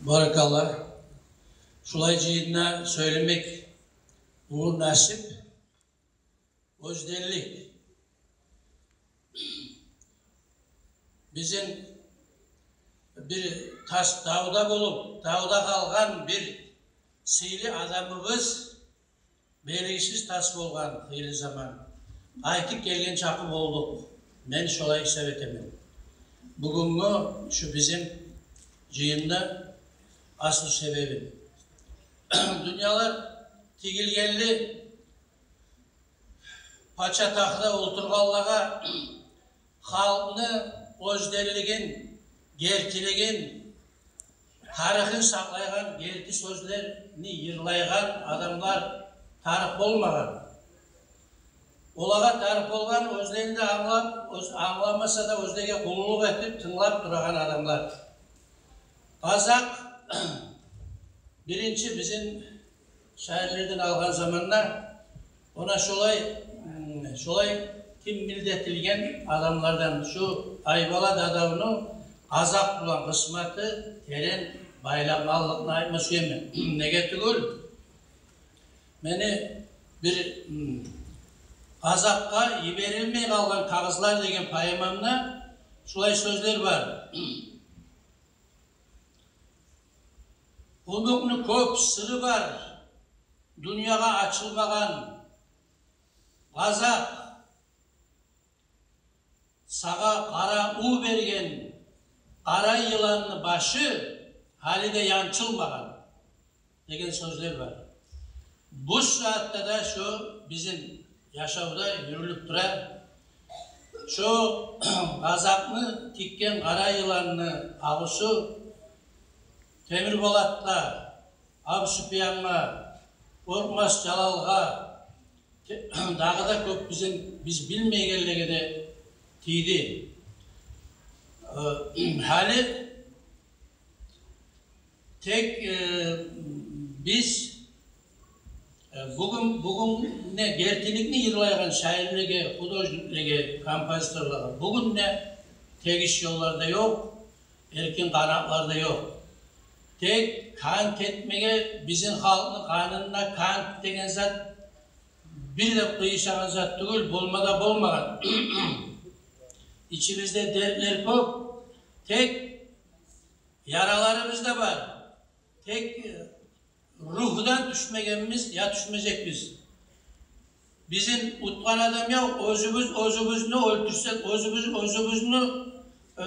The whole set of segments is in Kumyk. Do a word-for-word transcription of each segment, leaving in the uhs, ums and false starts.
Баракалла. Шулай жыйында сёйлемек уллу насип, оьзденлик. Бизин бир тас давда болуп, давда къалгъан бир сыйлы адамыбыз, белгисиз тас болгъан хыйлы заман, къайтып гелген чакъы болдукъ. Мен шолай гьисап этемен бугюнгю шу бизин жыйынны аслу себебин. Дюньялар тигилгенли пача тахда олтургъанлагъа халкъны оьзденлигин, гертилигин, тарихин сакълайгъан, герти сёзлени йырлайгъан адамлар тарыкъ болмагъан. Олагъа тарыкъ болгъан оьзлени де англап, оьз-, англамаса да, оьзлеге къуллукъ этип, тынглап турагъан адамлар. Къазакъ биринчи бизин шаирлерден алгъан заманда, она шолай, м, шолай киммилдетилген адамлардан. Шу Айбала дадавну къазакъ булан къысматы терен байланмалыкъны айтма сюемен. Неге тюгюл, мени бир, м, «Къазакъгъа йиберилмей къалгъан кагъызлар» деген поэмамда шулай сёзлер бар. Къумукъну кёп сыры бар, дюньягъа ачылмагъан. Къазакъ, сагъа къара ув берген къара йыланны башы гьали де янчылмагъан, деген сёзлер бар. Бу сагьатда да шо бизин яшавда юрюлюп тура. Шо къазакъны тикген къара йыланны агъусу Темирболатгъа, Абусупиянгъа, Къоркъмас Жалалгъа, те-, дагъы да кёп бизин, биз билмейгенлеге де тийди. Э, гьали тек, э, биз, э, бугюн, бугюн не гертиликни йырлайгъан шаирлеге, художниклеге, композиторлагъа бугюн не тегиш ёллар да ёкъ, эркин къанатлар да ёкъ. Тек кант этмеге, бизин халкъны къанында кант деген зат бир де къыйышагъан зат тюгюл, болма да болмагъан. Ичибизде дертлер кёп, тек яраларыбыз да бар. Тек, э, ругьдан тюшмегенбиз, я тюшмежекбиз. Бизин утгъан адам ёкъ, оьзюбюз оьзюбюзню оьлтюрсек, оьзюбюз оьзюбюзню, э,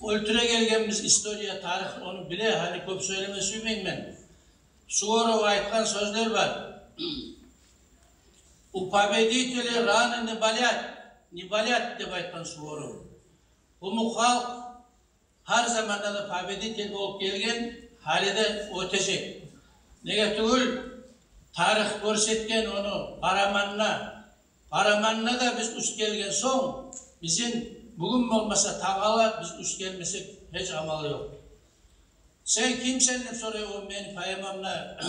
оьлтюре гелгенбиз, история, тарих ону биле, гьали кёп сёйлеме сюймеймен. Суворов айтгъан сёзлер бар. «У победителей раны не болят, не болят», — деп айтгъан Суворов. Къумукъ халкъ гьар заманда да победитель болуп гелген, гьали де оьтежек. Неге тюгюл, тарих гёрсетген ону къараманына. Къараманына да биз уьст гелген сонг, бизин бугюн болмаса, тангала биз уьст гелмесек, гьеч амал ёкъ. «Сен кимсен?» — деп сорай о мени поэмамда.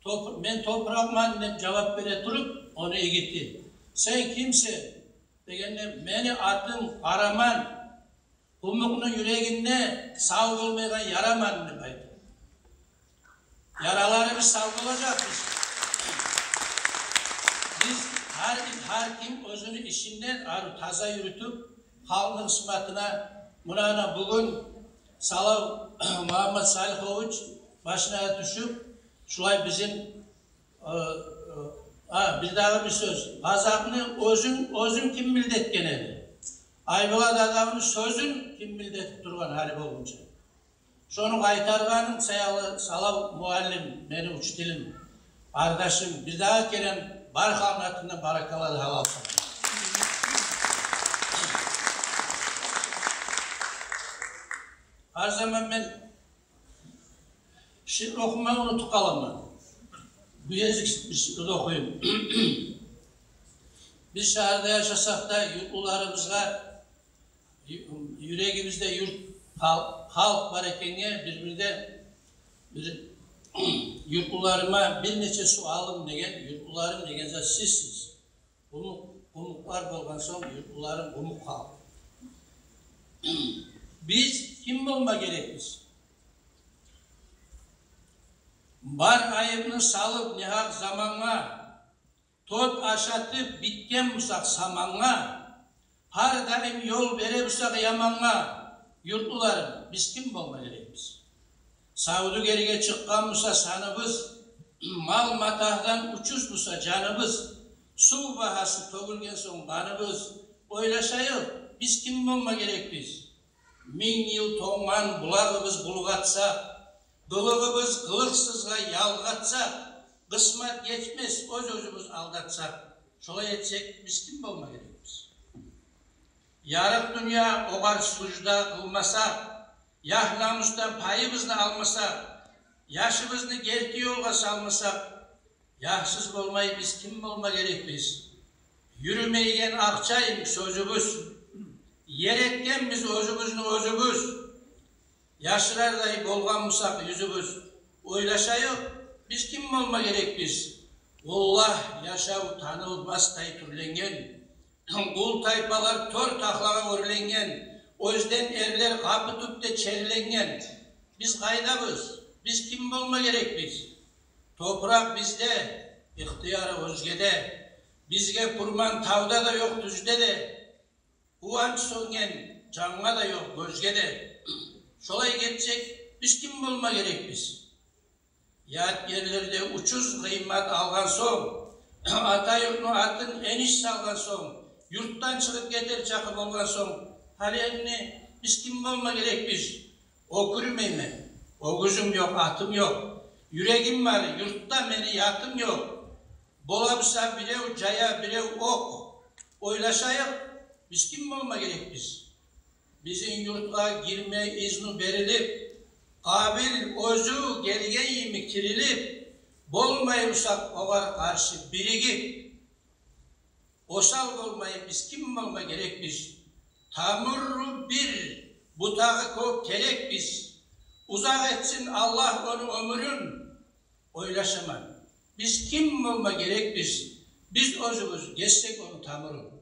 «Топ-, мен топуракъман», — деп жавап бере туруп ону игити. «Сен кимсен?» — дегенде, «Мени атым Къараман, къумукъну юрегинде сав болмайгъан яраман», — деп айта. Яраларыбыз сав болажакъ биз. Биз гьар, гьар ким оьзюню ишин де арив, таза юрютюп, халкъны къысматына, муна, ана бугюн Салав Магьаммат Салихович башына тюшюп, шулай бизин, э, э, а, бирдагъы бир сёз. Къазакъны оьзюн, оьзюн киммилдетген эди. Айбала дадавну сёзюн киммилдетип тургъан гьали болгъунча. Шону къайтаргъаным саялы, Салав муаллим, мени учителим, къардашым, бирдагъы керен бар халкъны атындан баракалла, гьалал салам. Гьар заман мен шиъру охумагъа унутуп къаламан. Бу гезик бир шиъру да охуюм. Биз шагьарда яшасакъ да, юртлуларыбызгъа ю-, юрегибизде юрт, хал-, халкъ бар экенге, бир-бирде бир юртлуларыма бир нече суалым деген, юртлуларым деген зат сизсиз. Къумукъ, къумукълар болгъан сонг, юртлуларым къумукъ халкъ. Биз ким болма герекбиз? Бар айыбны салып негьакъ замангъа, тот ашатып битген бусакъ самангъа, гьар даим ёл бере бусакъ ямангъа, юртлуларым, биз ким болма герекбиз? Савдюгерге чыкъгъан буса саныбыз, мал-матагьдан учуз буса жаныбыз, сув багьасы тёгюлген сонг къаныбыз, ойлашайыкъ, биз ким болма герекбиз? Минг йыл тонгъан булагъыбыз булгъатса, къылыгъыбыз къылыкъсызгъа ялгъатса, къысмат гечмес, оьз-оьзюбюз алдатсакъ, шолай этсек, биз ким болма герекбиз? Ярыкъ дюнья огъар сужда къылмасакъ, ягь-намусдан пайыбызны алмасакъ, яшыбызны герти ёлгъа салмасакъ, ягьсыз болмай биз ким болма герекбиз? Юрюмейген акъча йимик сёзюбюз, ер этгенбиз оьзюбюзню оьзюбюз. Яшырардай болгъан бусакъ юзюбюз, ойлашайыкъ, биз ким болма герекбиз? Валлагь, яшав танылмасдай тюрленген, къул тайпалар тёрт акълагъа оьрленген, оьзден эрлер къапу тюпде черленген. Биз къайдабыз? Биз ким болма герекбиз? Топуракъ бизде, ихтияр оьзгеде. Бизге пурман тавда да ёкъ, тюзде де. Къуванч сёнген жангъа да ёкъ, гёзге де. Шолай гетсек, биз ким болма герекбиз? Ят ерлерде учуз къыймат алгъан сонг, ата юртну атын эниш салгъан сонг, юртдан чыгъып гетер чакъы болгъан сонг, гьали энни биз ким болма герекбиз? Оькюрмеймен, оьгюзюм ёкъ, атым ёкъ. Юрегим бар, юртда мени ятым ёкъ. Бола буса бирев жая, бирев окъ. Ойлашайыкъ, биз ким болма герекбиз? Бизин юртгъа гирме изну берилип, Къабил оьзю гелген йимик тирилип, болмай бусакъ огъар къаршы биригип, осал болмай биз ким болма герекбиз? Тамуру бир, бутагъы кёп терекбиз. Узакъ этсин Аллагь ону оьмюрюн. Ойлашаман, биз ким болма герекбиз? Биз оьзюбюз гессек ону тамурун.